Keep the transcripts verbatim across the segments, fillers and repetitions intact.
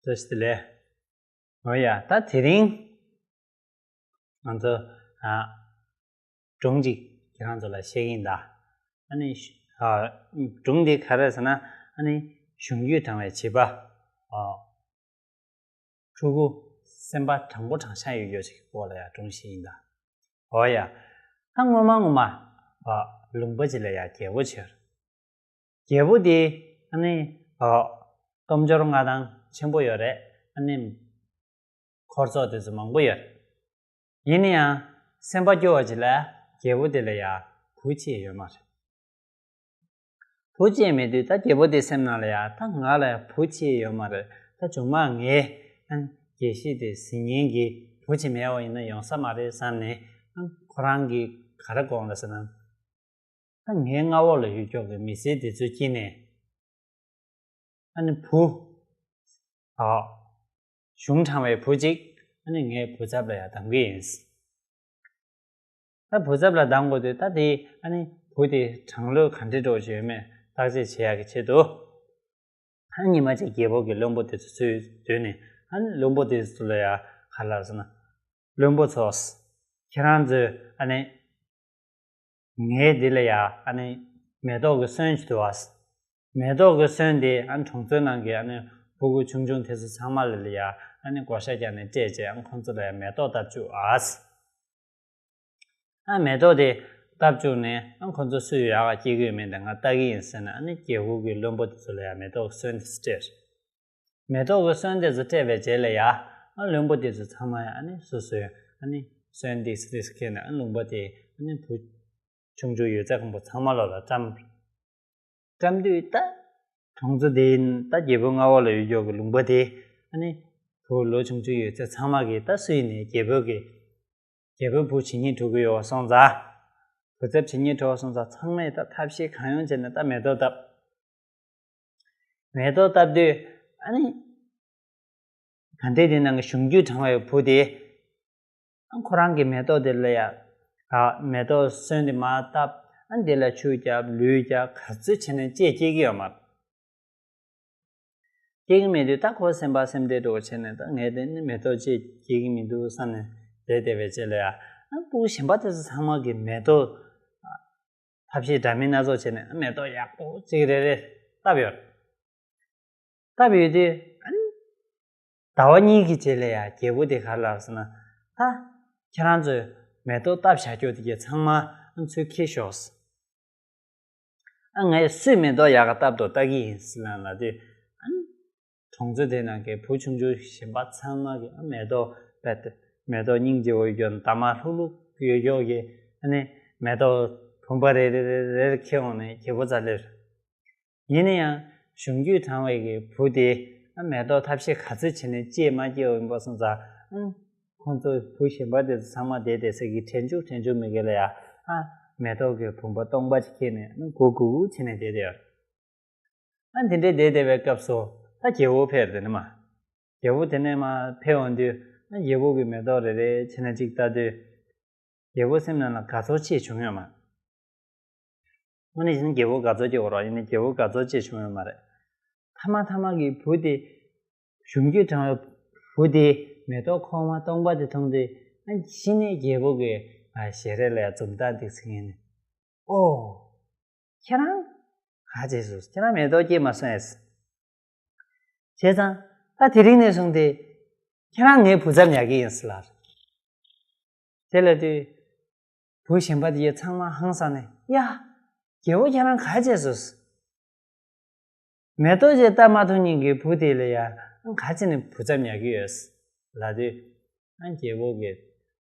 བཀྲ་ཤིས་བདེ་ལེགས། འོ་ཡ། ད་དེ་རིང་ང་ཚོ་ཨ་སྒྲུང་ཅིག་ཁྱེད་རང་ཚོ་ལ་བཤད་ཀྱི་ཡིན་ད། ཨ་ནི་ཨ་སྒྲུང་འདི་ག་རེ་ཟེར་ན། ཨ་ནི་གཞུང་རྒྱུད་དྲང་བའི་བྱིས་པ། ཨ་ཕྲུ་གུ་སེམས་པ་དྲང་པོ་དྲང་བཞག་ཡོད་ཡོད་ཅིག་གི་སྐོར་ལ་ཡ་སྒྲུང་ཞིག་ཡིན་ད། འོ་ཡ། ད་སྔོན་མ་སྔོན་མ་ཨ་ལུང་པ་ཅིག་ལ་ཡ་རྒྱལ་པོ་ཅིག་ཡོད། རྒྱལ་པོ་དེ་ཨ་ནི་ཨ་སྟོབས་འབྱོར་མངའ་ཐང་ཆེན་པོ་ཡོད་རེད། ཨ་ནི་འཁོར་ཚོགས་དེ་ཚོ་མང་པོ་ཡོད་རེད། ཡིན་ན་ཡང་སེམས་པ་སྐྱོ་བ་ཅིག་ལ་རྒྱལ་པོ་དེ་ལ་ཡ་བུ་གཅིག་ཡོད་མ་རེད། བུ་གཅིག་མེད་དུས་ད་རྒྱལ་པོ་དེའི་སེམས་ནང་ལ་ཡ། ད་ང་ལ་བུ་གཅིག་ཡོད་མ་རེད། ད་མཇུག་མ་ངའི་ཨ་རྒྱལ་སྲིད་དེ་ཟིན་མཁན་གྱི་བུ་གཅིག་མེད་པ་ཡིན་ན་ཡོང་ས་མ་རེད་བསམ་ནས། ཨ་ཁོ་རང་གིས་ག་རེ་དགོངས་ལ་ཟེར་ན། ད་ངའི་མངའ་འོག་ལ་ཡོད་ཀྱོག་གི་མི་སེར་དེ་ཚོའི་དཀྱིལ་ནས་ཨ་ནི་བུ་ཨ་གཞུང་དྲང་བའི་བུ་གཅིག་ཨ་ནི་ངའི་བུ་ཚབ་ལ་ཡ་གདམ་གི་ཡིན། ད་བུ་ཚབ་ལ་གདམ་དགོས་དུས། ད་དེ་ཨ་ནི་བུ་དེ་དྲང་ལོས་ག་འདྲ་འགྲོ་བཞིན་ཡོད་མེད་བརྟག་དཔྱད་བྱེད་ཡག་གི་ཆེད་དུ། ཨ་ཉི་མ་གཅིག་རྒྱལ་པོ་གི་བློན་པོ་དེ་ཚོ་ཚུར་བསྡུས་ནས། ཨ་ནི་བློན་པོ་དེ་ཚོ་ལ་ཡ་ག་རེ་ལབ་ཟེར་ན། བློན་པོ་ཚོ། ཁྱེད་རང་ཚོས་ཨ་ནི་ངའི་འདི་ལ་ཡ་ཨ་ནི་མེ་ཏོག་གི་སོན་ཅིག་འདུག་ཨ། མེ་ཏོག་གི་སོན་དེ་ཨ་ནི་གྲོང་ཚོའི་ནང་གི་ཨ་ནི་ཕྲུ་གུ་ཆུང་ཆུང་དེ་ཚོ་ཚང་མ་ལ་ལ་ཡ་ཨ་ནི་བགོ་བཤའ་རྒྱག་ནས་སྤྲད་བྱས། ཨ་ཁོང་ཚོ་ལ་ཡ་མེ་ཏོག་བཏབ་བཅུག་ཨ། ཨ་མེ་ཏོག་དེ་བཏབ་བཅུག་ནས། ཨ་ཁོ་ཚོ་སུས་ཡག་ག་སྐྱེ་གི་ཡོད་མེད་དེ་ང་ལྟ་གི་ཡིན་ཟེར་ནས། ཨ་ནི་རྒྱལ་པོ་གི་བློན་པོ་དེ་ཚོ་ལ་ཡ་མེ་ཏོག་གི་སོན་དེ་ཚོ་སྤྲད། མེ་ཏོག་གི་སོན་དེ་ཚོ་སྤྲད་པའི་རྗེས་ལ་ཡ། ཨ་བློན་པོ་དེ་ཚོ་ཚང་མ་ཡ་ཨ་ནི་སོ་སོའི་ཨ་ནི་སོན་ཏོག་ཙམ་ཏོག་ཙམ་ཁྱེར་ནས། ཨ་ལུང་པ་དེ་ཨ་ནི་བུ་ཆུང་ཆུང་ཡོད་ཚད་ཁང་པ་ཚང་མ་ལོག་ལ་བཀྲམ། བཀྲམ་དུས་ད་གྲོང་ཚོ་དེའི་ད་རྒྱལ་པོའི་མངའ་འོག་ལ་ཡོད་ཀྱོག་གི་ལུང་པ་དེ་ཨ་ནི་བུ་ལོ་ཆུང་ཆུང་ཡོད་ཚད་ཚང་མ་གིས་ད་སུ་ཡིན་ནའི་རྒྱལ་པོ་གི་རྒྱལ་པོའི་བུ་བྱེད་སྙིང་འདོད་ཀྱི་ཡོད་པ་སོང་ཙང་། བུ་ཚབ་བྱེད་སྙིང་འདོད་པ་སོང་ཙང་། ཚང་མས་ད་ཐབས་ཤེས་གང་ཡོང་བྱས་ནས་ད་མེ་ཏོག་བཏབ། མེ་ཏོག་བཏབ་དུས་ཨ་ནི་ག་འདྲས་དེ་ནང་གི་གཞུང་རྒྱུད་དྲང་བའི་བུ་དེ། ཨ་ཁོ་རང་གི་མེ་ཏོག་དེ་ལ་ཡ། ཨ་མེ་ཏོག་སོན་དེ་མར་བཏབ། ཨ་དེ་ལ་ཆུ་བརྒྱབ། ལུད་བརྒྱབ། ག་ཚོད་བྱས་ནས་ཅིག་སྐྱེ་གི་ཡོད་མ་རེད། སྐྱེ་གི་མེད་དུས་ད་ཁོ་སེམས་པ་སེམས་ཁྲལ་འདྲ་བོ་བྱས་ནས། ད་ངས་དེ་ནི་མེ་ཏོག་ཅིག་སྐྱེ་གི་མི་འདུག་བསམ་ནས་བསྡད་བསྡད་པའི་རྗེས་ལ་ཡ། ཨ་ཕྲུ་གུ་གཞན་པ་དེ་ཚོ་ཚང་མ་གིས་མེ་ཏོག་ཐབས་ཤེས་འདྲ་མིན་སྣ་ཚོགས་བྱས་ནས། ཨ་མེ་ཏོག་ཡག་པོ་ཅིག་རེ་རེ་བཏབ་ཡོད། བཏབ་ཡོད་དུས་ཨ་ནི་ཟླ་བ་གཉིས་ཀྱི་རྗེས་ལ་ཡ་རྒྱལ་པོ་དེ་ག་རེ་ལབ་ཟེར་ན། ད་ཁྱེད་རང་ཚོས་མེ་ཏོག་བཏབ་བཞག་ཀྱོག་དེ་གྱད་ཚང་མ་ཨ་ཚུར་འཁྱེར་ཤོག། ཨ་ངས་སུས་མེ་ཏོག་ཡག་ག་བཏབ་འདུག་ལྟ་གི་ཡིན་ཟེར་ལབ་དུས། ཨ་ནི་གྲོང་ཚོ་དེ་ནང་གི་བུ་ཆུང་ཆུང་གཞན་པ་ཚང་མ་གིས་ཨ་མེ་ཏོག་རྦད་དེ་མེ་ཏོག་སྙིང་རྗེ་བོ་ཡོད་ཀྱོག། འདབ་མ་ལྷུག་ལྷུག་ཡོད་ཀྱོག་གི་ཨ་ནི་མེ་ཏོག་བུམ་པ་རེ་རེ་རེ་རེ་འཁྱེར་འོང་ནས་རྒྱལ་པོ་རྩ་ལེར། ཡིན་ན་ཡང་གཞུང་རྒྱུད་དྲང་བའི་གི་བུ་དེ་ཨ་མེ་ཏོག་ཐབས་ཤེས་ག་ཚོད་བྱས་ནས་སྐྱེས་མ་སྐྱེས་པ་ཡིན་པ་སོང་ཙང་། ཨ་ཁོང་ཚོ་བུ་གཞན་པ་དེ་ཚོ་ཚང་མ་བསྡད་བསྡད་ས་གི་དྲན་འཇུག་དྲན་འཇུག་མི་དགེ་ལ་ཡ། ཨ་མེ་ཏོག་གི་བུམ་པ་སྟོང་པ་ཅིག་ཁྱེར་ནས་ཨ་སྒུག་སྒུག་བྱས་ནས་བསྡད་བསྡད་ཡོད། ཨ་དེ་འདྲས་བསྡད་བསྡད་པའི་སྐབས་སུ་ད་རྒྱལ་པོ་ཕེབས་དེ་ནི་མ། རྒྱལ་པོ་དེ་ནས་མར་ཕེབས་འོང་དུས། ཨ་རྒྱལ་པོ་གིས་མེ་ཏོག་རེ་རེ་བྱས་ནས་ཅིག་ལྟ་དུས། རྒྱལ་པོ་སེམས་ནང་ལ་དགའ་ཚོར་ཅིག་བྱུང་ཡོད་མ་རེད། དངོས་གནས་བྱས་ན་རྒྱལ་པོ་དགའ་ཚོར་སྐྱེ་དགོས་རེད། ཡིན་ནའི་རྒྱལ་པོ་དགའ་ཚོར་ཅིག་བྱུང་ཡོད་མ་རེད། མཐའ་མ་མཐའ་མ་གི་བུ་དེ། གཞུང་རྒྱུད་དྲང་བའི་བུ་དེ་མེ་ཏོག་ཁོག་མ་སྟོང་པ་དེ་མཐོང་དུས། ཨ་གཞི་ནས་རྒྱལ་པོ་གི་ཨ་ཞལ་རས་ལ་ཡ་འཛུམ་མདངས་ཏོག་ཙམ་ངེས་ནས། ཨོ། ཁྱེད་རང་ག་བྱས་སོང་། ཁྱེད་རང་མེ་ཏོག་སྐྱེས་མ་སོང་ཨེ། བྱས་ཙང་ད་དེ་རིང་ནས་བཟུང་སྟེ་ཁྱེད་རང་ངའི་བུ་ཚབ་ཉར་གྱི་ཡིན་ཟེར་ལབ། དེ་ལབ་དུས་བུ་གཞན་པ་དེ་གྱད་ཚང་མ་ཧང་སངས་ནས། ཡ། རྒྱལ་པོ་ཁྱེད་རང་ག་བྱས་སོང་། མེ་ཏོག་ཅིག་བཏབ་མ་ཐུབ་མཁན་གྱི་བུ་དེ་ལ་ཡ་ག་བྱས་ནས་བུ་ཚབ་ཉར་གྱི་ཡོད་ཟེར་ལབ་དུས། ཨ་རྒྱལ་པོ་གིས་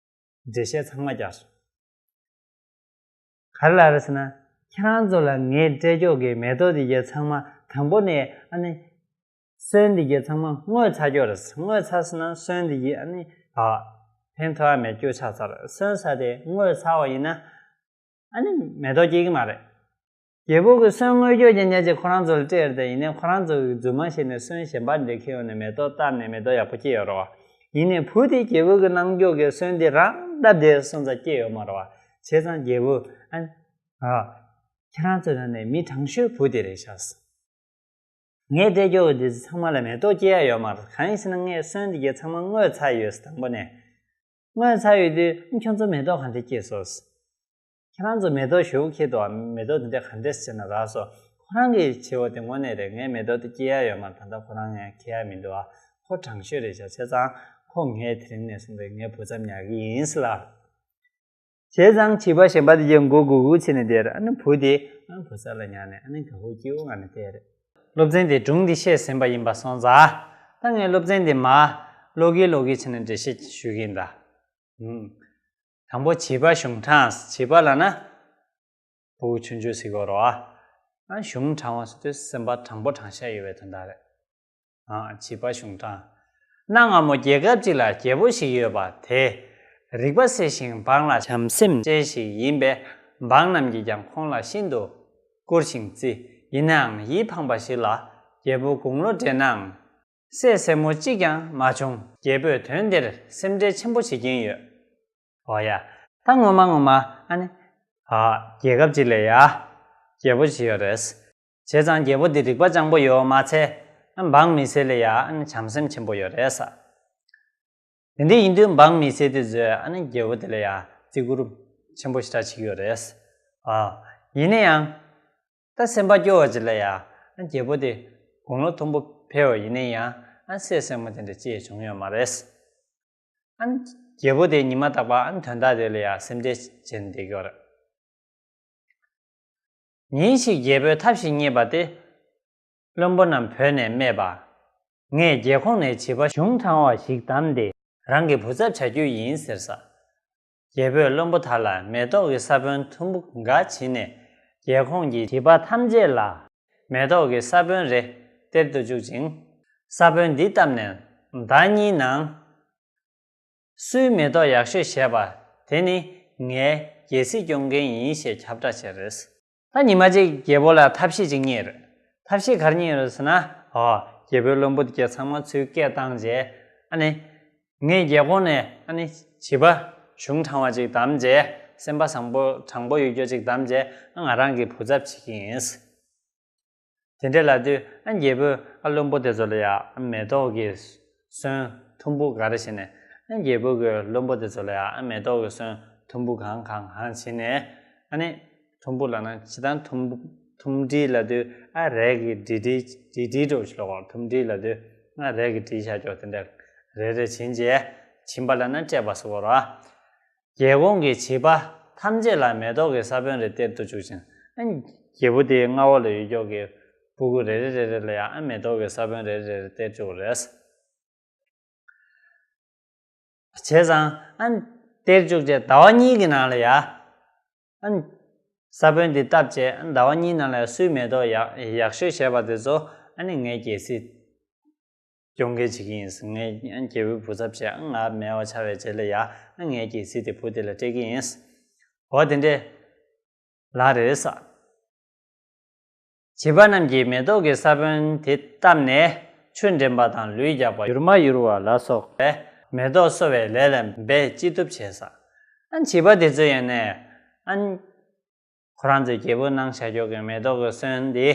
འགྲེལ་བཤད་ཚང་མ་རྒྱག་སོང་། ག་རེ་ལབ་རེད་ཟེར་ན། ཁྱེད་རང་ཚོ་ལ་ངས་སྤྲད་ཀྱོག་གི་མེ་ཏོག་དེ་གྱད་ཚང་མ་དང་པོ་ནས་ཨ་ནི་སོན་དེ་གྱད་ཚང་མ་བརྔོས་ཚར་ཀྱོག་རེད། བརྔོས་ཚར་ཟེར་ན་སོན་དེ་གྱད་ཨ་ནི་ཨ་ཕན་ཐོགས་ཡ་མེད་ཀྱོག་ཆགས་ཚར། སོན་ས་དེ་བརྔོས་ཚར་བ་ཡིན་ན་ཨ་ནི་མེ་ཏོག་སྐྱེ་གི་མ་རེད། རྒྱལ་པོ་གིས་སོན་བརྔོས་ཀྱོག་རྐྱང་རྐྱང་ཅིག་ཁོ་རང་ཚོ་ལ་སྤྲད་རེད་དེ། ཡིན་ནའི་ཁོ་རང་ཚོ་གིས་རྫུན་མ་བཤད་ནས་སོན་གཞན་པ་འདྲ་ཁྱེར་ཡོང་ནས་མེ་ཏོག་བཏབ་ནས་མེ་ཏོག་ཡག་པོ་སྐྱེས་ཡོད་རེད་བ། ཡིན་ནའི་བུ་དེ་རྒྱལ་པོ་གིས་གནང་ཀྱོག་གི་སོན་དེ་རང་བཏབ་བསྡད་སོང་ཙང་སྐྱེས་ཡོད་མ་རེད་བ། བྱས་ཙང་རྒྱལ་པོ་ཨ་ཨ་ཁྱེད་རང་ཚོའི་ནང་ནས་མི་དྲང་ཤོས་བུ་དེ་རེད་ཤག་ཟེར། ངས་སྤྲད་རྒྱུ་འདི་ཚང་མ་ལ་མེ་ཏོག་སྐྱེ་ཡ་ཡོད་མ་རེད། གང་ཡིན་ཟེར་ན་ངས་སོན་འདི་གའི་ཚང་མ་བརྔོས་ཚར་ཡོད་ཟེར། དང་པོ་ནས་བརྔོས་ཚར་ཡོད་དུས་ཁྱོད་ཚོ་མེ་ཏོག་གང་འདྲ་སྐྱེས་སོང་ཟེར། ཁྱེད་རང་ཚོ་མེ་ཏོག་ཞེ་པོ་ཁྱེར་འདུག་ཨ། མེ་ཏོག་འདི་འདྲ་ག་འདྲས་བྱས་ན་རག་སོང་། ཁོ་རང་གིས་བྱས་པ་དེ་དངོས་གནས་རེད། ངས་མེ་ཏོག་དེ་སྐྱེ་ཡ་ཡོད་མ་རེད། ད་ལྟ་ཁོ་རང་ངས་ཁྱེར་ཡ་མི་འདུག་ཨ། ཁོ་དྲང་ཤོས་རེད་ཤག་བྱས་ཙང་ཁོ་ངས་དེ་རིང་ནས་བཟུང་སྟེ་ངའི་བུ་ཚབ་ཉར་གྱི་ཡིན་ཟེར་ལབ། བྱས་ཙང་བྱིས་པ་གཞན་པ་དེ་གྱད་མགོ་སྒུར་སྒུར་བྱས་ནས་བསྡད་རེད། ཨ་ནི་བུ་དེ་ཨ་ནི་བུ་ཚབ་ལ་ཉར་ནས་ཨ་ནི་དགའ་པོ་སྐྱིད་པོ་ངང་ནས་བསྡད་རེད། སློབ་ཚན་དེ་སྒྲུང་འདི་བཤད་ཟིན་པ་ཡིན་པ་སོང་ཙང་། ད་ངས་སློབ་ཚན་འདི་མར་ཀློག་གིན་ཀློག་གིན་བྱས་ནས་འགྲེལ་བཤད་ཞུ་གི་ཡིན་ད། ཨུམ། དང་པོ་བྱིས་པ་གཞུང་དྲངས། བྱིས་པ་ལབ་ན་ཕྲུ་གུ་ཆུང་ཆུང་ཟེར་གྱི་ཡོད་རེད་བ། ཨ་གཞུང་དྲང་བ་ཟེར་དུས་སེམས་པ་དྲང་པོ་དྲང་བཞག་ཡོད་པའི་དོན་དག་རེད། ཨ་བྱིས་པ་གཞུང་དྲང་། གནའ་སྔ་མོ་རྒྱལ་ཁབ་ཅིག་ལ་རྒྱལ་པོ་ཞིག་ཡོད་པ་དེ། རིག་པ་གསལ་ཞིང་འབངས་ལ་བྱམས་སེམས་ཅན་ཞིག་ཡིན་པས། འབངས་རྣམས་ཀྱིས་ཀྱང་ཁོང་ལ་ཤིན་ཏུ་བཀུར་ཞིང་བརྩི། ཡིན་ནའང་ཡིད་ཕངས་པ་ཞིག་ལ་རྒྱལ་པོ་དགུང་ལོ་བགྲེས་ནའང་། སྲས་སྲས་མོ་གཅིག་ཀྱང་མ་བྱུང་། རྒྱལ་པོས་དོན་དེར་སེམས་ཁྲལ་ཆེན་པོ་བྱེད་ཀྱིན་ཡོད། འོ་ཡ། ད་ངོ་མ་ངོ་མ་ཨ་ནི། ཨ་རྒྱལ་ཁབ་ཅིག་ལ་ཡ། རྒྱལ་པོ་ཞིག་ཡོད་རེད། བྱས་ཙང་རྒྱལ་པོ་འདི་རིག་པ་སྤྱང་པོ་ཡོད་མ་ཚད། ཨ་འབངས་མི་སེར་ལ་ཡ་ཨ་ནི་བྱམས་སེམས་ཆེན་པོ་ཡོད་རེད་ས། དེ་འདྲ་ཡིན་དུས་འབངས་མི་སེར་དེ་ཚོས་ཨ་ནི་རྒྱལ་པོ་དེ་ལ་ཡ་བརྩི་བཀུར་ཆེན་པོ་ཞེ་དྲག་བྱེད་ཀྱི་ཡོད་རེད། ཨ་ཡིན་ན་ཡང་། ད་སེམས་པ་སྐྱོ་བ་ཅིག་ལ་ཡ། ཨ་རྒྱལ་པོ་དེ་དགུང་ལོ་མཐོན་པོ་ཕེབས་པ་ཡིན་ན་ཡང་ཨ་སྲས་སྲས་མོ་དེ་འདྲ་ཅིག་བྱུང་ཡོད་མ་རེད། ཨ་རྒྱལ་པོ་དེ་ཉི་མ་རྟག་པར་ཨ་དོན་དག་དེ་ལ་ཡ་སེམས་ཁྲལ་བྱས་ནས་བསྡད་ཀྱི་ཡོད་རེད། ཉིན་ཞིག་རྒྱལ་པོས་ཐབས་ཤིག་རྙེད་པ་སྟེ། བློན་པོ་རྣམས་བོས་ནས་སྨྲས་པ། ངས་རྒྱལ་ཁོངས་ནས་བྱིས་པ་གཞུང་དྲང་བ་ཞིག་བདམས་ཏེ། རང་གི་བུ་ཚབ་བྱ་རྒྱུ་ཡིན་ཟེར་ས། རྒྱལ་པོས་བློན་པོ་དག་ལ་མེ་ཏོག་གི་ས་བོན་མཐོན་པོ་འགའ་བྱིན་ནས། རྒྱལ་ཁོངས་ཀྱི་བྱིས་པ་ཐམས་ཅད་ལ་མེ་ཏོག་གི་ས་བོན་རེ་སྟེར་དུ་བཅུག་ཅིང་། ས་བོན་འདི་བཏབ་ནས་ཟླ་གཉིས་ནང་། སུའི་མེ་ཏོག་ཡག་ཤོས་བཞད་པ་དེ་ནི་ངའི་རྒྱལ་སྲིད་སྐྱོང་མཁན་ཡིན་ཞེས་ཁྱབ་བསྒྲགས་བྱས་རེད། ད་ཉི་མ་གཅིག་རྒྱལ་པོ་ལ་ཐབས་ཤེས་ཅིག་རྙེད་རེད། ཐབས་ཤེས་ག་རེ་རྙེད་རེད་ཟེར་ན། ཨོ། རྒྱལ་པོའི་བློན་པོ་དེ་གས་ཚང་མ་ཚུར་སྐད་བཏང་རྗེས། ཨ་ནི། ངས་རྒྱལ་ཁོངས་ནས་ཨ་ནི་བྱིས་པ་གཞུང་དྲང་བ་ཅིག་བདམས་རྗེས། སེམས་པ་བཟང་པོ་དྲང་པོ་ཡོད་རྒྱུ་ཅིག་བདམས་རྗེས། ཨ་ང་རང་གི་བུ་ཚབ་བྱེད་ཀྱི་ཡིན། དེ་འདྲ་ལབ་དུས་ཨ་རྒྱལ་པོས་ཨ་བློན་པོ་དེ་ཚོ་ལ་ཡ་ཨ་མེ་ཏོག་གི་སོན་མཐོན་པོ་འགའ་རེ་བྱིན་ནས། ཨ་རྒྱལ་པོ་གིས་བློན་པོ་དེ་ཚོ་ལ་ཡ་ཨ་མེ་ཏོག་གི་སོན་མཐོན་པོ་གང་གང་གང་བྱིན་ནས། ཨ་ནི་མཐོན་པོ་ལབ་ན་ཇི་ལྟར་མཐོན་པོ་མཐོན་སྒྲིལ་ལབ་དུས་ཨ་རས་ཀྱི་སྒྲིལ་སྒྲིལ་སྒྲིལ་སྒྲིལ་འདྲ་བོ་ཞིག་ལབ་དགོས། མཐོན་སྒྲིལ་ལབ་དུས་ཨ་རས་ཀྱི་སྒྲིལ་བྱ་ཆོག་དེ་འདྲ་རེ་རེ་བྱིན་རྗེས། བྱིན་པ་ལབ་ན་སྤྲད་པ་ཟེར་བ་རེད། རྒྱལ་ཁོངས་ཀྱི་བྱིས་པ་ཐམས་ཅད་ལ་མེ་ཏོག་གི་ས་བོན་རེ་སྟེར་དུ་བཅུག་ཅིང་། ཨ་རྒྱལ་པོ་དེའི་མངའ་འོག་ལ་ཡོད་ཀྱོག་གི་སྤུ་གུ་རེ་རེ་རེ་རེ་ལ་ཡང་ཨ་མེ་ཏོག་གི་ས་བོན་རེ་རེ་རེ་རེ་སྟེར་བཅུག་རེད། བྱས་ཙང་ཨ་སྟེར་བཅུག་རྗེས་ཟླ་བ་གཉིས་ཀྱི་ནང་ལ་ཡ། ཨ། ས་བོན་འདི་བཏབ་རྗེས་ཟླ་བ་གཉིས་ནང་ལ་སུའི་མེ་ཏོག་ཡག་ཡག་ཤོས་བཞད་པ་དེ་ཚོ་ཨ་ནི་ངའི་རྒྱལ་སྲིད་སྐྱོང་མཁན་བྱེད་ཀྱི་ཡིན་ཟེར། ངའི་ཨ་རྒྱལ་པོའི་བུ་ཚབ་བྱས། ཨ་ང་མེད་པ་ཆགས་པའི་རྗེས་ལ་ཡ་ཨ་ངའི་རྒྱལ་སྲིད་དེ་བུ་དེ་ལ་སྤྲད་ཀྱི་ཡིན། འོ་དེ་འདྲས་ལབ་རེད་ས། བྱིས་པ་རྣམས་ཀྱིས་མེ་ཏོག་གི་ས་བོན་དེ་བཏབ་ནས་ཆུ་འདྲེན་པ་དང་ལུད་རྒྱག་པ་ཡུར་མ་ཡུར་བ་ལ་སོགས་པའི་མེ་ཏོག་གསོ་བའི་ལས་ལ་འབད་ཅི་ཐུབ་བྱས་ས། ཨ་བྱིས་པ་དེ་ཚོ་ཡིན་ནས་ཨ་ཁོ་རང་ཚོའི་རྒྱལ་པོ་གནང་བཞག་ཀྱོག་གི་མེ་ཏོག་གི་སོན་འདི་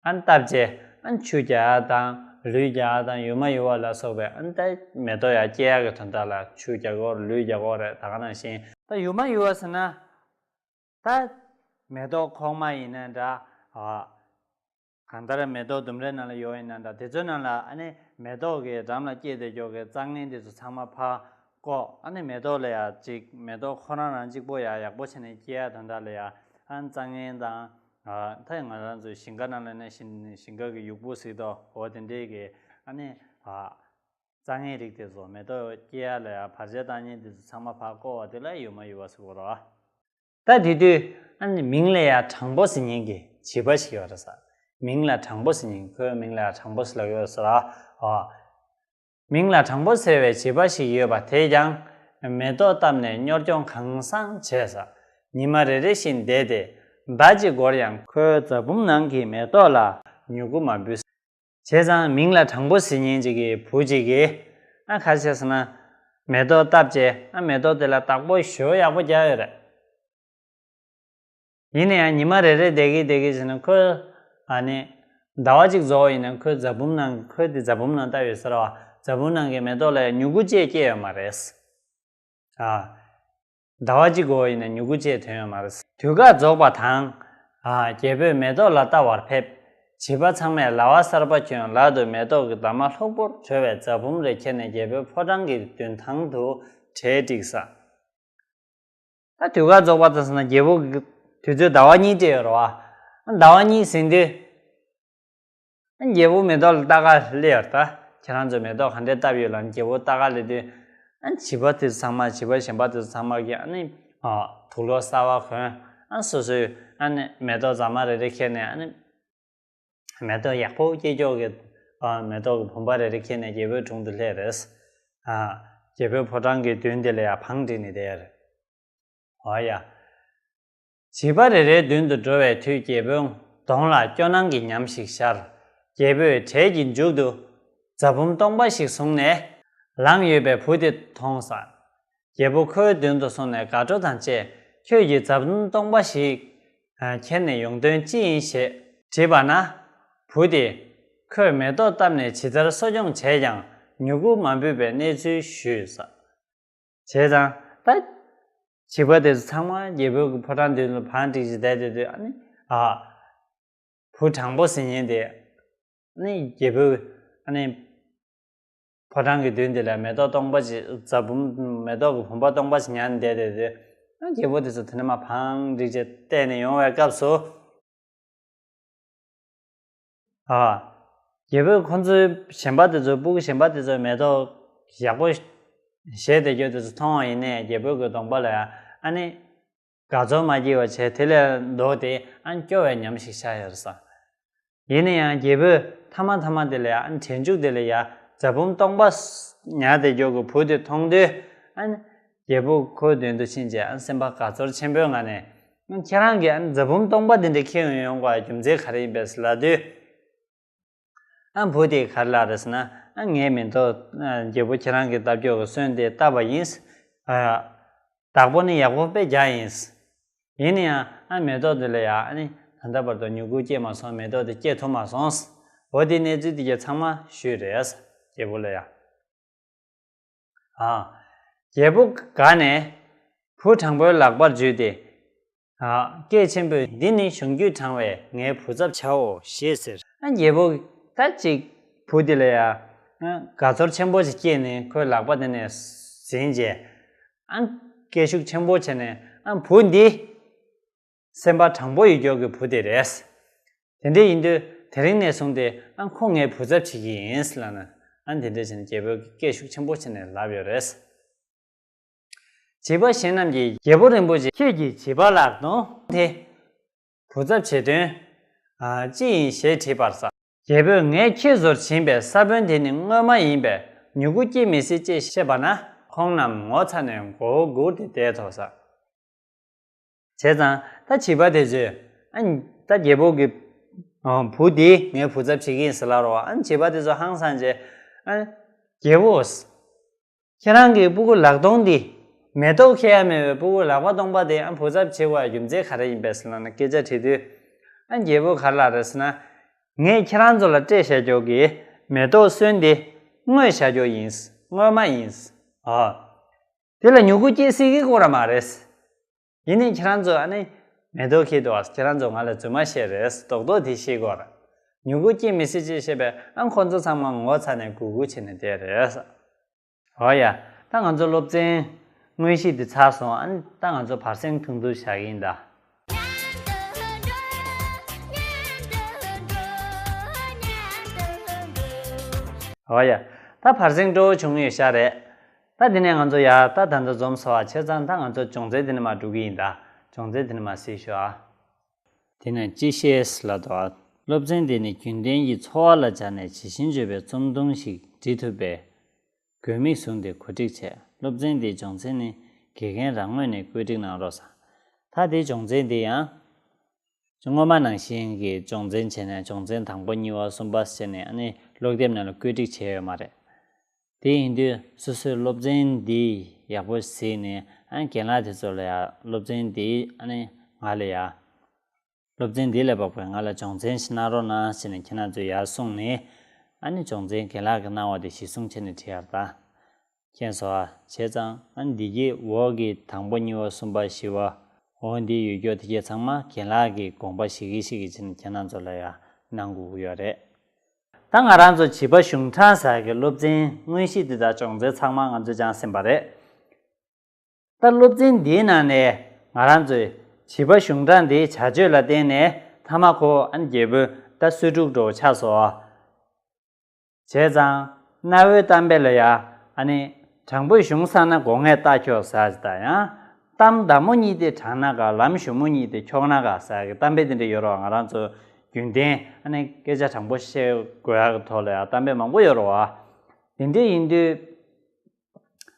ཨ་བཏབ་རྗེས་ཨ་ཆུ་རྒྱག་ཡ་དང་ལུད་རྒྱག་ཡ་དང་ཡུར་མ་ཡུར་བ་ལ་སོགས་པའི་ཨ་ད་མེ་ཏོག་ཡར་སྐྱེ་ཡག་གི་དོན་དག་ལ་ཆུ་རྒྱག་གོ་ལུད་རྒྱག་གོ་རེད། ད་ག་ནང་བཞིན་ད་ཡུར་མ་ཡུར་བ་ཟེར་ན། ད་མེ་ཏོག་ཁོག་མ་ཡིན་ན་འདྲ། ཨ། གང་ལྟར་མེ་ཏོག་ལྡུམ་རའི་ནང་ལ་ཡོད་ཡིན་ན་འདྲ། དེ་ཚོའི་ནང་ལ་ཨ་ནི་མེ་ཏོག་གི་འགྲམ་ལ་སྐྱེས་བསྡད་ཀྱོག་གི་རྩྭ་ངན་དེ་ཚོ་ཚང་མ་ཕར་བཀོག་ཨ་ནི་མེ་ཏོག་ལ་ཡ་ཅིག་མེ་ཏོག་ཁོ་རང་རང་གཅིག་པོ་ཡ་ཡག་པོ་བྱས་ནས་སྐྱེ་ཡ་དོན་དག་ལ་ཡ་ཨ་ནི་རྩྭ་ངན་དང་། ཨ། ད་ང་རང་ཚོའི་ཞིང་ཁ་ནང་ལ་ནི་ཞིང་ཞིང་ཁ་གི་ཡུག་པོ་ཟིག་དང་འོ་དེ་འདྲའི་གི་ཨ་ནི། ཨ། རྩྭ་ངན་རིགས་དེ་ཚོ་མེ་ཏོག་སྐྱེ་ཡ་ལ་ཡ་བར་ཆད་བཏང་མཁན་དེ་ཚོ་ཚང་མ་ཕར་བཀོག་པ་དེ་ལ་ཡུར་མ་ཡུར་བ་ཟེར་གོ་རེད། ད་དེ་དུས་ཨ་ནི་མིང་ལ་ཡ་དྲང་པོ་ཟེར་མཁན་གྱི་བྱིས་པ་ཞིག་ཡོད་རེད་ས། མིང་ལ་དྲང་པོ་ཟེར་མཁན་ཁོའི་མིང་ལ་ཡ་དྲང་པོ་ཟེར་ལབ་ཡོད་ས་རེད། ཨ། མིང་ལ་དྲང་པོ་ཟེར་བའི་བྱིས་པ་ཞིག་ཡོད་པ་དེས་ཀྱང་མེ་ཏོག་བཏབ་ནས་གཉོར་སྐྱོང་གང་བཟང་བྱས་ས། ཉི་མ་རེ་རེ་བཞིན་བསྡད་དེ་ཟླ་གཅིག་འགོར་ཡང་ཁོའི་རྫ་བུམ་ནང་གི་མེ་ཏོག་ལ་མྱུ་གུ་མ་འབུས། བྱས་ཙང་མིང་ལ་དྲང་པོ་ཟེར་མཁན་ཅིག་གི་བུ་ཅིག་གིས་ཨ་ག་རེ་བྱས་ཟེར་ན། མེ་ཏོག་བཏབ་རྗེས་ཨ་མེ་ཏོག་དེ་ལ་བདག་པོ་ཞེ་པོ་ཡག་པོ་རྒྱག་ཡོད་རེད། ཡིན་ན་ཡང་ཉི་མ་རེ་རེ་བསྡད་ཀྱིན་བསྡད་ཀྱིན་བྱས་ན་ཁོས་ཨ་ནི་ ཟླ་བ་གཅིག་རྫོགས་པ་ཡིན་ན་ཁོའི་རྫ་བུམ་ནང་ཁོའི་དེ་རྫ་བུམ་ནང་བཏབ་ཡོད་ས་རེད་བ། རྫ་བུམ་ནང་གི་མེ་ཏོག་ལ་མྱུ་གུ་ཅིག་སྐྱེས་ཡོད་མ་རེད། ཨ། ཟླ་བ་གཅིག་འགོར་བ་ཡིན་ན་མྱུ་གུ་ཅིག་ཐོན་ཡོད་མ་རེད། དུས་བཀག་རྫོགས་པ་དང་། ཨ། རྒྱལ་པོས་མེ་ཏོག་ལ་བལྟ་བར་ཕེབས། བྱིས་པ་ཚང་མས་ལྭ་བ་གསར་པ་གྱོན། ལག་ཏུ་མེ་ཏོག་གི་འདབ་མ་ལྷུག་པོར་གྲོལ་བའི་རྫ་བུམ་རེ་ཁྱེར་ནས་རྒྱལ་པོའི་ཕོ་བྲང་གི་མདུན་ཐང་དུ་གྲལ་བསྒྲིགས་ས། ད་དུས་བཀག་རྫོགས་པ་དང་ཟེར་ན་རྒྱལ་པོ་གི་དུས་ཚོད་ཟླ་བ་གཉིས་སྤྲད་ཡོད་རེད་བ། ཟླ་བ་གཉིས་ཟིན་དུས། རྒྱལ་པོ་མེ་ཏོག་ལ་ལྟ་ག་སླེབས་ཡོད་རེད། ད་ཁྱེད་རང་ཚོས་མེ་ཏོག་ག་འདྲས་བཏབ་ཡོད་ལབ་ནས་རྒྱལ་པོ་ལྟ་ག་སླེབས་དུས། བྱིས་པ་དེ་ཚོ་ཚང་མ་བྱིས་པ་གཞན་པ་དེ་ཚོ་ཚང་མ་གིས་ཨ་ནི། དུག་ལོག་གསར་པ་གོན། སོ་སོས་ཨ་ནི་མེ་ཏོག་རྫ་མ་རེ་རེ་ཁྱེར་ནས་ཨ་ནི། མེ་ཏོག་ཡག་པོ་སྐྱེ་ཀྱོག་གི། ཨ། མེ་ཏོག་གི་བུམ་པ་རེ་རེ་ཁྱེར་ནས་རྒྱལ་པོའི་དྲུང་དུ་སླེབས་རེད། ཨ། རྒྱལ་པོའི་ཕོ་བྲང་གི་མདུན་དེ་ལ་ཡང་བང་བསྒྲིགས་ནས་བསྡད་ཡོད་རེད། འོ་ཡ། བྱིས་པ་རེ་རེའི་མདུན་དུ་འགྲོ་བའི་དུས་རྒྱལ་པོའི་གདོང་ལ་སྐྱོ་སྣང་གི་ཉམས་ཤིག་ཤར། རྒྱལ་པོས་གྲལ་གྱི་མཇུག་ཏུ་རྫ་བུམ་སྟོང་པ་ཞིག་བཟུང་ནས་ལངས་ཡོད་པའི་བུ་དེ་མཐོང་ས། རྒྱལ་པོ་ཁོའི་མདུན་དུ་སོང་ནས་དགའ་སྤྲོ་དང་བཅས། ཁྱོད་ཀྱིས་རྫ་བུམ་སྟོང་པ་ཞིག་ཁྱེར་ནས་ཡོང་དོན་ཅི་ཡིན་ཞེས་དྲིས་པ་ན། བུ་དེས་ཁོས་མེ་ཏོག་བཏབ་ནས་ཇི་ལྟར་གསོ་སྐྱོང་བྱས་ཀྱང་མྱུ་གུ་མ་འབུས་པའི་གནས་ཚུལ་ཞུས་ས། བྱས་ཙང་ད། བྱིས་པ་དེ་ཚོ་ཚང་མ་རྒྱལ་པོའི་གི་ཕོ་བྲང་མདུན་ལ་བང་བསྒྲིགས་བྱས་བསྡད་དེ་དུས་ཨ་ནི། ཨ། བུ་དྲང་པོ་ཟེར་མཁན་དེ། ཨ་ནི་རྒྱལ་པོའི་ཨ་ནི། ཕོ་བྲང་གི་མདུན་དེ་ལ་མེ་ཏོག་སྟོང་པ་ཅིག་རྫ་བུམ་མེ་ཏོག་གི་བུམ་པ་སྟོང་པ་ཅིག་ཉར་ནས་བསྡད་དེ་དུས། ཨ། རྒྱལ་པོ་དེ་ཚོ་དེ་ནས་མར་བང་བསྒྲིགས་བྱས་བལྟས་ནས་ཡོང་བའི་སྐབས་སུ། ཨ། རྒྱལ་པོས་ཁོ་ཚོའི་གཞན་པ་དེ་ཚོའི་སྤུ་གུ་གཞན་པ་དེ་ཚོའི་མེ་ཏོག་ཡག་པོ་བཞད་དེ་ཡོད་དེ་ཚོ་མཐོང་བ་ཡིན་ནའི་རྒྱལ་པོའི་གི་གདོང་པ་ལ་ཡང་ཨ་ནི། དགའ་ཚོར་མ་སྐྱེས་པ་བྱས་དེ་ལས་ལྡོག་སྟེ་ཨ་ནི་སྐྱོ་བའི་ཉམས་ཤིག་ཤར་ཡོད་ས། ཡིན་ན་ཡང་རྒྱལ་པོས་མཐའ་མ་མཐའ་མ་དེ་ལ་ཡང་ཨ་ནི་གྲལ་མཇུག་དེ་ལ་ཡང་རྫ་བུམ་སྟོང་པ་ཉར་བསྡད་ཡོད་གི་བུ་དེ་མཐོང་དུས། ཨ་ནི་རྒྱལ་པོ་ཁོའི་མདུན་དུ་ཕྱིན་བྱས་ཨ་ནི་སེམས་པ་དགའ་ཚོར་ཆེན་པོའི་ངང་ནས། ཨ་ནི་ཁྱེད་རང་གིས་ཨ་ནི་རྫ་བུམ་སྟོང་པ་འདི་འདྲ་ཁྱེར་ཡོང་དགོས་པའི་རྒྱུ་མཚན་ག་རེ་ཡིན་པས་ལབ་དུས། ཨ། བུ་དེས་ག་རེ་ལབ་རེད་ཟེར་ན། ཨ། ངའི་མེ་ཏོག་ཨ། རྒྱལ་པོ་ཁྱེད་རང་གིས་བཏབ་ཀྱོག་གི་སོན་དེ་བཏབ་པ་ཡིན། ཨ། བདག་པོ་ནི་ཡག་པོ་དཔེ་རྒྱག་ཡིན། ཡིན་ན་ཡང་ཨ་མེ་ཏོག་དེ་ལ་ཡང་ཨ་ནི་ད་ལྟ་བར་དུ་མྱུ་གུ་སྐྱེས་མ་སོང་། མེ་ཏོག་དེ་སྐྱེས་ཐུབ་མ་སོང་། འོ་དེ་གནས་ཚུལ་དེ་གྱད་ཚང་མ་ཞུས་རེད། རྒྱལ་པོ་ལ་ཡང་། ཨ། རྒྱལ་པོ་དགའ་ནས་བུ་དྲང་པོའི་ལག་པར་འཇུས་ཏེ། ཨ། སྐད་ཆེན་པོས། འདི་ནི་གཞུང་རྒྱུད་དྲང་བའི་ངའི་བུ་ཚབ་བྱའོ་ཞེས་ཟེར། ཨ། རྒྱལ་པོ་ད་ཅིག་བུ་དེ་ལ་ཡང་ཨ་དགའ་ཚོར་ཆེན་པོ་ཞིག་སྐྱེས་ནས་ཁོའི་ལག་པ་དེ་ནས་ཟིན་བྱས། ཨ། སྐད་ཤུགས་ཆེན་པོ་བྱས་ནས། ཨ། བུ་འདི་སེམས་པ་དྲང་པོ་ཡོད་ཀྱོག་གི་བུ་དེ་རེད། དེ་འདྲ་ཡིན་དུས་དེ་རིང་ནས་བཟུང་སྟེ་ཨ་ཁོ་ངའི་བུ་ཚབ་བྱེད་ཀྱི་ཡིན་ལབ་ནས། ཨ། དེ་འདྲ་བྱས་ནས་རྒྱལ་པོས་སྐད་ཤུགས་ཆེན་པོ་བྱས་ནས་ལབ་ཡོད་རེད། བྱིས་པ་གཞན་རྣམས་ཀྱིས། རྒྱལ་པོ་རིན་པོ་ཆེ། ཁྱེད་ཀྱི་བྱིས་པ་ལག་སྟོང་དེ་བུ་ཚབ་བྱེད་དོན་ཨ་ཅི་ཡིན་ཞེས་དྲིས་པར་ཟ། རྒྱལ་པོས་ངས་ཁྱེད་ཚོར་བྱིན་པའི་ས་བོན་དེ་ནི་དངོས་མ་ཡིན་པས་མྱུ་གུ་སྐྱེ་མི་སྲིད་ཅེས་བཤད་པ་ན། ཁོང་རྣམས་ངོ་ཚ་ནས་མགོ་བོ་སྒུར་ཏེ་བསྡད་དོ་ཟ། བྱས་ཙང་ད་བྱིས་པ་དེ་ཚོས། ཨ། ད་རྒྱལ་པོ་གི་ཨ་བུ་དེ་ངའི་བུ་ཚབ་བྱེད་ཀྱི་ཡིན་ཟེར་ལབ་རོ། ཨ། བྱིས་པ་དེ་ཚོ་ཧང་སངས་བྱས། ཨ། རྒྱལ་པོ། ཁྱེད་རང་གི་སྤུ་གུ་ལག་སྟོང་འདི། མེ་ཏོག་ཁྱེར་ཡ་མེད་པའི་སྤུ་གུ་ལག་པ་སྟོང་པ་དེ་ཨ་བུ་ཚབ་བྱེད་དགོས་པའི་རྒྱུ་མཚན་ག་རེ་ཡིན་པས་ཟེར་ལབ་ནས་སྐད་ཆ་དྲིས་དུས། ཨ། རྒྱལ་པོ་ག་རེ་ལབ་རེད་ཟེར་ན། ངས་ཁྱེད་རང་ཚོ་ལ་སྤྲད་བཞག་ཀྱོག་གི་མེ་ཏོག་སོན་དེ་དངོས་བཞག་ཀྱོག་ཡིན། དངོས་མ་ཡིན། ཨ། དེ་ལ་མྱུ་གུ་སྐྱེ་སྲིད་ཀྱི་སྐོར་ར་མ་རེད། ཡིན་ནའི་ཁྱེད་རང་ཚོ་ཨ་ནི་མེ་ཏོག་ཁྱེར་འདུག་ཁྱེད་རང་ཚོ་ང་ལ་རྫུན་མ་བཤད་རེད། རྡོག་རྡོག་དེ་ཤེས་དགོས་ར། མྱུ་གུ་སྐྱེ་མི་སྲིད་ཅེས་བཤད་པས་ཨ་ཁོ་ཚོ་ཚང་མ་ངོ་ཚ་ནས་གུག་གུག་བྱས་ནས་བསྡད་རེད། འོ་ཡ། ད་ང་ཚོ་སློབ་ཚན་དངོས་གཞི་འདི་ཚར་སོང་། ཨ་ནི་ད་ང་ཚོ་བར་གསེང་ཐུང་ཐུང་བཞག་གི་ཡིན་ད། འོ་ཡ། ད་བར་གསེང་སྤྲོ་བོ་བྱུང་ཡོད་ཤག་རེད། ད་འདི་ནས་ང་ཚོ་ཡ་ད་ད་ལྟ་འཛོམས་སོང་བ་བྱས་ཙང་ད་ང་ཚོ་སྦྱོང་ཚན་འདི་ནས་མར་འགྲོ་གི་ཡིན་ད། སྦྱོང་ཚན་འདི་ནས་མར་གཟིགས་ཤོག་ཨ། དེ་ནས་ཅི་ཤེས་ལབ་དོ། སློབ་ཚན་འདི་ནི་རྒྱུན་ལྡན་གྱི་འཚོ་བ་ལ་སྦྱར་ནས་ཇི་བཞིན་བརྗོད་པའི་རྩོམ་ཐུང་ཞིག་འབྲི་ཐུབ་པའི་དགོས་དམིགས་བཟུང་སྟེ་གོ་སྒྲིག་བྱས། སློབ་ཚན་འདིའི་སྦྱོང་ཚན་ནི་དགེ་རྒན་རང་ངོས་ནས་བཀོད་སྒྲིག་གནང་རོགས་ཟེར། ད་དེའི་སྦྱོང་ཚན་འདི་ཡང་སྔོན་མ་ནང་བཞིན་གྱི་སྦྱོང་ཚན་བྱས་ནས་སྦྱོང་ཚན་དང་པོ་གཉིས་པ་གསུམ་པ་བྱས་ནས་ཨ་ནི་ཀློག་དེབ་ནང་ལ་བཀོད་སྒྲིག་བྱས་ཡོད་མ་རེད། དེ་ཡིན་དུས་སོ་སོས་སློབ་ཚན་འདི་ཡག་པོ་གཟིགས་ནས་ཨ་ནི་རྒན་ལགས་དེ་ཚོ་ལ་ཡང་སློབ་ཚན་འདི་ཨ་ནི་ང་ལ་ཡང་ སློབ་ཚན་འདི་ལས་དཔག་པའི་ང་ལ་སྦྱོང་ཚན་ཞིག་གནང་རོགས་གནང་ཞེས་ནས་ཁྱེད་རང་ཚོས་ཡར་གསུངས་ནས། ཨ་ནི་སྦྱོང་ཚན་རྒན་ལགས་ཀྱིས་གནང་བ་དེ་གཞི་བཟུང་བྱས་ནས་བྲིས་ཡར་ད། མཁྱེན་སོང་ཨ། བྱས་ཙང་ཨ་ནི་འདི་གི་འོག་གི་དང་པོ་གཉིས་པ་གསུམ་པ་བཞི་པ། འོ་འདི་ཡོད་རྒྱུ་དེ་གས་ཚང་མ་རྒན་ལགས་ཀྱིས་དགོངས་པ་བཞེས་ཀྱི་བཞེས་ཀྱི་བྱས་ནས་ཁྱེད་རང་ཚོ་ལ་ཡར་གནང་དགོས་ཀྱི་ཡོད་རེད། ད་ང་རང་ཚོ་བྱིས་པ་གཞུང་དྲང་ཟེར་གྱི་སློབ་ཚན་དངོས་གཞི་འདི་དང་སྦྱོང་ཚན་ཚང་མ་ང་ཚོས་སྦྱངས་ཟིན་པ་རེད། ད་སློབ་ཚན་འདིའི་ནང་ནས་ང་རང་ཚོས་བྱིས་པ་གཞུང་དྲང་འདིའི་བྱ་སྤྱོད་ལ་བརྟེན་ནས་མཐའ་མ་ཁོ་ཨ་ནི་རྒྱལ་པོའི་ད་གསོས་ཕྲུག་འགྲོ་ཆགས་སོ། བྱས་ཙང་གནའ་བོའི་གཏམ་དཔེ་ལ་ཡ་ཨ་ནི་དྲང་པོས་གཞུང་བསྲངས་ན་སྒོ་ངས་རྟ་འཁྱོག་ཟེར་ཅིག་དང་ཡང་། གཏམ་བདག་མོ་གཉིས་ཏེ་དྲང་ན་དགའ། ལམ་གཞོན་མོ་གཉིས་ཏེ་འཁྱོག་ན་དགའ་ཟེར་གྱི་གཏམ་དཔེ་དེ་འདྲ་ཡོད་རེད་བ། ང་རང་ཚོ་རྒྱུན་ལྡན་ཨ་ནི་སྐད་ཆ་དྲང་པོ་བཤད་དགོས་ཡག་གི་ཐོག་ལ་ཡང་གཏམ་དཔེ་མང་པོ་ཡོད་རེད་བ། དེ་འདྲ་ཡིན་དུས་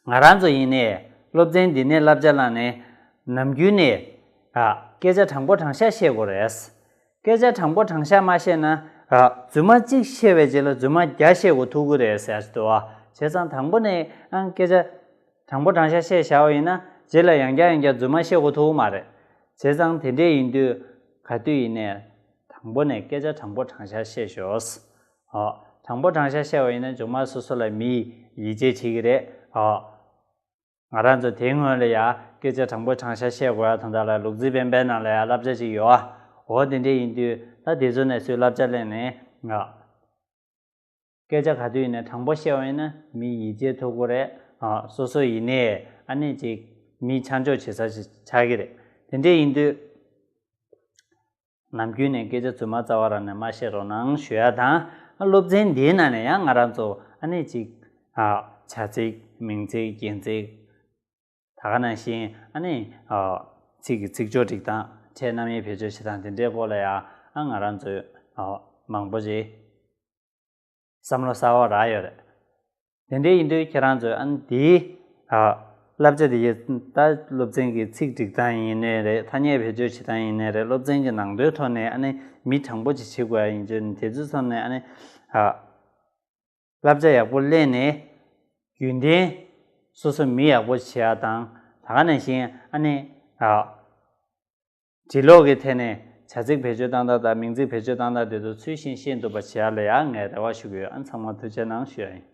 ང་རང་ཚོ་ཡིན་ནའི་སློབ་ཚན་འདི་ནས་བསླབ་བྱ་བླངས་ནས་ནམ་རྒྱུན་ནས་ཨ་སྐད་ཆ་དྲང་པོ་དྲང་བཞག་བཤད་དགོས་རེད། སྐད་ཆ་དྲང་པོ་དྲང་བཞག་མ་བཤད་ན་ཨ་རྫུན་མ་གཅིག་བཤད་པའི་རྗེས་ལ་རྫུན་མ་བརྒྱ་བཤད་དགོས་ཐུག་གི་རེད་ཟེར་ཞིག་འདུག་བ། བྱས་ཙང་དང་པོ་ནས་ཨ་སྐད་ཆ་དྲང་པོ་དྲང་བཞག་བཤད་བཞག་པ་ཡིན་ན་རྗེས་ལ་ཡང་བསྐྱར་ཡང་བསྐྱར་རྫུན་མ་བཤད་དགོས་ཐུག་གི་མ་རེད། བྱས་ཙང་དེ་འདྲས་ཡིན་དུས་ག་དུས་ཡིན་ནའི་དང་པོ་ནས་སྐད་ཆ་དྲང་པོ་དྲང་བཞག་བཤད་ཤོག་ཨོ། དྲང་པོ་དྲང་བཞག་བཤད་པ་ཡིན་ན་མཇུག་མ་སོ་སོ་ལ་མིས་ཡིད་ཆེས་བྱེད་ཀྱི་རེད། ཨོ། ང་རང་ཚོ་དེའི་སྔོན་ལ་ཡ་སྐད་ཆ་དྲང་པོ་དྲང་བཞག་བཤད་དགོས་ཡ་དང་དག་ལ་ལུག་རྫི་སྤེན་པའི་ནང་ལ་ཡ་བསླབ་བྱ་ཅིག་ཡོད་ཨ། འོ་དེ་འདྲས་ཡིན་དུས་ད་དེ་ཚོ་ནས་སུས་བསླབ་བྱ་ལེན་ནས་ང་། སྐད་ཆ་ག་དུས་ཡིན་ནའི་དྲང་པོ་བཤད་པ་ཡིན་ན་མི་ཡིད་ཆེས་ཐོབ་ཀྱི་རེད། ཨ་སོ་སོ་ཡིན་ནའི་ཨ་ནི་ཅིག་མི་ཆ་འཇོག་བྱེད་ས་ཞིག་ཆགས་ཀྱི་རེད། དེ་འདྲས་ཡིན་དུས་ནམ་རྒྱུན་ནས་སྐད་ཆ་རྫུན་མ་རྩ་བ་རང་ནས་མ་བཤད་རོགས་གནང་ཞུ་ཡ་དང་། སློབ་ཚན་འདིའི་ནང་ནས་ཡང་ང་རང་ཚོ་ཨ་ནི་ཅིག་ཨ་བྱ་ཚིག་མིང་ཚིག་རྒྱན་ཚིག་ད་ག་ནང་བཞིན་ཨ་ནི་ཨ་ཚིག་གི་ཚིག་སྦྱོར་སྒྲིག་སྟངས། ཕྲད་རྣམ་དབྱེ་བེད་སྤྱོད་བྱེད་སྟངས་དེ་འདྲའི་སྐོར་ལ་ཡང་ཨ་ང་རང་ཚོས་ཨ་མང་པོ་ཅིག་བསམ་བློ་གསར་བ་རག་ཡོད་རེད། དེ་འདྲའི་ཡིན་དུས་ཁྱེད་རང་ཚོས་ཨ་ནི་འདིའི་ཨ་བསླབ་བྱ་དེ་ཡི་ད་སློབ་ཚན་གྱི་ཚིག་སྒྲིག་སྟངས་ཡིན་ནའི་རེད། ཐ་སྙད་བེད་སྤྱོད་བྱེད་སྟངས་ཡིན་ནའི་རེད། སློབ་ཚན་གྱི་ནང་དོན་ཐོག་ནས་ཨ་ནི་མི་དྲང་པོ་ཅིག་བྱེད་དགོས་ཡ་ཡིན་དུས་དེ་ཚོའི་ཐོག་ནས་ཨ་ནི་ཨ། བསླབ་བྱ་ཡག་པོ་ལེན་ནས་རྒྱུན་ལྡན་སོ་སོ་མི་ཡག་པོ་བྱེད་ཡག་དང་། ད་ག་ནང་བཞིན་ཨ་ནི་ཨ་འབྲི་ཀློག་གི་ཐད་ནས་བྱ་ཚིག་བེད་སྤྱོད་བཏང་སྟངས་དང་མིང་ཚིག་བེད་སྤྱོད་བཏང་སྟངས་དེ་ཚོ་ཚུལ་བཞིན་ཤེས་ཐུབ་པ་བྱེད་ཡག་ལ་ཡང་ངས་རེ་བ་ཞུ་གི་ཡོད། ཨ་ཚང་མ་ཐུགས་རྗེ་གནང་ཞུ་ཡ་ཡིན།